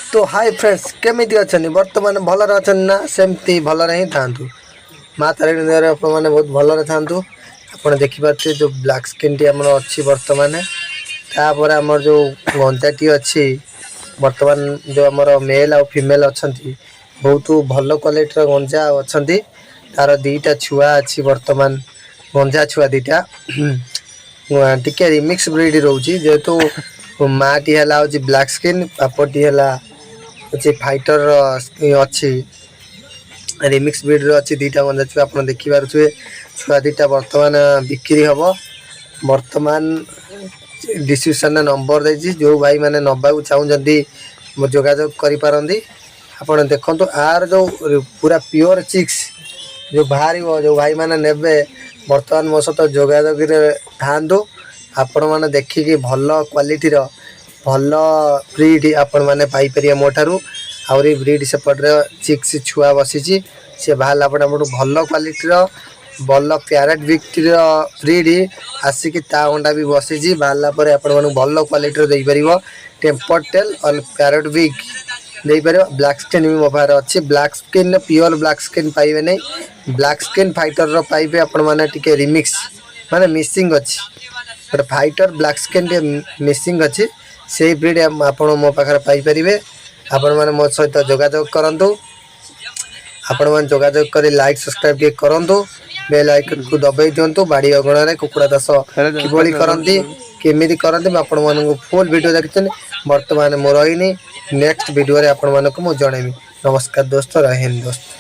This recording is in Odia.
ତ ହାଇ ଫ୍ରେଣ୍ଡସ୍, କେମିତି ଅଛନ୍ତି ବର୍ତ୍ତମାନ? ଭଲରେ ଅଛନ୍ତି ନା? ସେମିତି ଭଲରେ ହିଁ ଥାଆନ୍ତୁ। ମା ତାରିଣୀ ଦୟାରେ ଆପଣମାନେ ବହୁତ ଭଲରେ ଥାଆନ୍ତୁ। ଆପଣ ଦେଖିପାରୁଥିବେ ଯେଉଁ ବ୍ଲାକ୍ ସ୍କିନ୍ଟି ଆମର ଅଛି ବର୍ତ୍ତମାନ। ତାପରେ ଆମର ଯେଉଁ ଗଞ୍ଜାଟି ଅଛି ବର୍ତ୍ତମାନ, ଯେଉଁ ଆମର ମେଲ୍ ଆଉ ଫିମେଲ୍ ଅଛନ୍ତି, ବହୁତ ଭଲ କ୍ୱାଲିଟିର ଗଞ୍ଜା ଅଛନ୍ତି। ତାର ଦୁଇଟା ଛୁଆ ଅଛି ବର୍ତ୍ତମାନ, ଗଞ୍ଜା ଛୁଆ ଦୁଇଟା। ଟିକେ ରିମିକ୍ସ ବ୍ରିଡ୍ ରହୁଛି, ଯେହେତୁ ମାଟି ହେଲା ହେଉଛି ବ୍ଲାକ୍ ସ୍କିନ୍, ବାପଟି ହେଲା ହେଉଛି ଫାଇଟର ଅଛି। ରିମିକ୍ସ ବ୍ରିଡ୍ର ଅଛି ଦୁଇଟା ଗଞ୍ଜା ଛୁଆ, ଆପଣ ଦେଖିପାରୁଥିବେ। ଛୁଆ ଦୁଇଟା ବର୍ତ୍ତମାନ ବିକ୍ରି ହେବ। ବର୍ତ୍ତମାନ ଡିସ୍କ୍ରିପ୍ସନ୍ରେ ନମ୍ବର ଦେଇଛି, ଯେଉଁ ଭାଇମାନେ ନେବାକୁ ଚାହୁଁଛନ୍ତି ଯୋଗାଯୋଗ କରିପାରନ୍ତି। ଆପଣ ଦେଖନ୍ତୁ, ଆର ଯେଉଁ ପୁରା ପିଓର ଚିକ୍ସ ଯେଉଁ ବାହାରିବ, ଯେଉଁ ଭାଇମାନେ ନେବେ, ବର୍ତ୍ତମାନ ମୋ ସହିତ ଯୋଗାଯୋଗରେ ଥାଆନ୍ତୁ। ଆପଣମାନେ ଦେଖିକି ଭଲ କ୍ୱାଲିଟିର ଭଲ ବ୍ରିଡ୍ ଆପଣମାନେ ପାଇପାରିବେ ମୋ ଠାରୁ। ଆହୁରି ବ୍ରିଡ୍ ସେପଟରେ ଚିକ୍ସ ଛୁଆ ବସିଛି। ସେ ବାହାରିଲା ପରେ ଆପଣଙ୍କୁ ଭଲ କ୍ୱାଲିଟିର ଭଲ ପ୍ୟାରେଟ୍ ବିକ୍ର ବ୍ରିଡ୍ ଆସିକି ତା ଅଣ୍ଡା ବି ବସିଛି। ବାହାରିଲା ପରେ ଆପଣମାନଙ୍କୁ ଭଲ କ୍ୱାଲିଟିର ଦେଇପାରିବ। ଟେମ୍ପର ଟେଲ୍ ଅର୍ ପ୍ୟାରେଟ୍ ବିକ୍ ଦେଇପାରିବ। ବ୍ଲାକ୍ ସ୍କିନ୍ ବି ମୋ ପାଖରେ ଅଛି। Black skin, pure black skin ପାଇବେ ନାହିଁ। ବ୍ଲାକ୍ ସ୍କିନ୍ ଫାଇଟରର ପାଇବେ ଆପଣମାନେ। ଟିକେ ରିମିକ୍ସ ମାନେ ମିସିଂ ଅଛି ଗୋଟେ, ଫାଇଟର ବ୍ଲାକ୍ ସ୍କିନ୍ ଟିକେ ମିସିଂ ଅଛି। ସେଇ ବ୍ରିଡ୍ ଆପଣ ମୋ ପାଖରେ ପାଇପାରିବେ। ଆପଣମାନେ ମୋ ସହିତ ଯୋଗାଯୋଗ କରନ୍ତୁ। ଆପଣମାନେ ଯୋଗାଯୋଗ କରି ଲାଇକ୍, ସବସ୍କ୍ରାଇବ୍ ଟିକେ କରନ୍ତୁ, ବେଲ୍ ଆଇକନ୍କୁ ଦବାଇ ଦିଅନ୍ତୁ। ବାଡ଼ି ଅଗଣାରେ କୁକୁଡ଼ା ଚାଷ କିଭଳି କରନ୍ତି, କେମିତି କରନ୍ତି, ମୁଁ ଆପଣମାନଙ୍କୁ ଫୁଲ୍ ଭିଡ଼ିଓ ଦେଖିଛନ୍ତି। ବର୍ତ୍ତମାନ ମୁଁ ରହିନି, ନେକ୍ସଟ ଭିଡ଼ିଓରେ ଆପଣମାନଙ୍କୁ ମୁଁ ଜଣେଇବି। ନମସ୍କାର ଦୋସ୍ତ, ରହିନି ଦୋସ୍ତ।